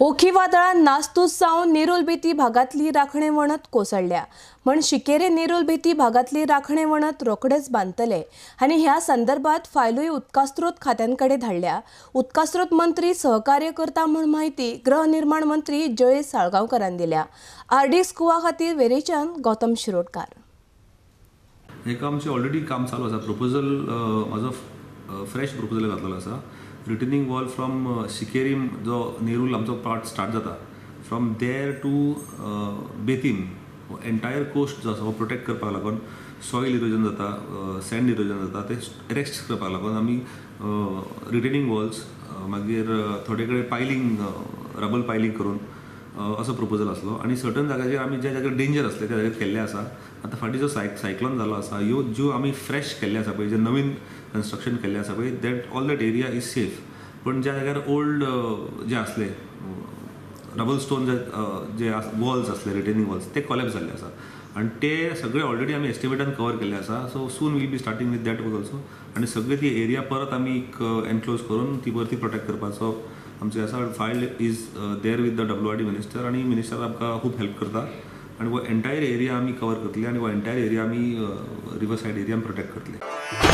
ओखी वादळान नास्तूस जावन नेरूल बेती भागांतली राखणे वणत कोसळ्ळ्या म्हण शिकेरे नेरूल बेती भागांतली राखणे वणत रोखडेच बांदतले आनी ह्या संदर्भात फायलूय उदकास्रोत खात्यांकडे धाडल्या. उदकास्रोत मंत्री सहकार्य करता म्हूण म्हायती गृहनिर्माण मंत्री जयेश साळगांवकरान दिल्या. आरडी स्कुवा खातीर वेरेच्यान गौतम शिरोडकार. हें आमचें ऑलरेडी काम चालू आसा. प्रपोजल म्हाजो फ्रेश प्रपोजल घातलेलो आसा. रिटर्निंग वॉल फ्रॉम शिकेरीम जो नेरूल आमचो पार्ट स्टार्ट जाता from there to Betim entire coast जो आसा हो प्रोटेक्ट करपाक लागून सॉयल इरोजन जाता, सँड इरोजन जाता, ते एरेस्ट करपाक लागून आमी रिटेनिंग वॉल्स मागीर थोडे कडेन पायलिंग रबल पायलिंग करून असो प्रपोजल आसलो. आनी सर्टन जाग्याचेर आमी ज्या जाग्यार डेंजर आसले त्या जाग्यार केल्ले आसा. आतां फाटीं जो सायक्लोन जालो आसा ह्यो ज्यो आमी फ्रेश केल्ले आसा पळय, जे नवीन कन्स्ट्रक्शन केल्लें आसा पळय, that all that area is safe. पूण ज्या जाग्यार ओल्ड जे आसले रबल स्टोन जे वॉल्स आसले रिटेनिंग वॉल्स ते कॉलेप्स जाल्ले आसा आनी ते सगळे ऑलरेडी आमी एस्टिमेटान कवर केल्ले आसा. So soon we'll be starting with that work also. आनी सगळे ती एरिया परत आमी एनक्लोज करून ती परती प्रोटेक्ट करपाचो आमचे आसा. File is there with the WRD minister आनी मिनिस्टर आमकां खूब हेल्प करता आनी हो एंटायर एरिया आमी कवर करतले आनी हो एंटायर एरिया आमी रिवर सायड एरिया प्रोटेक्ट करतले.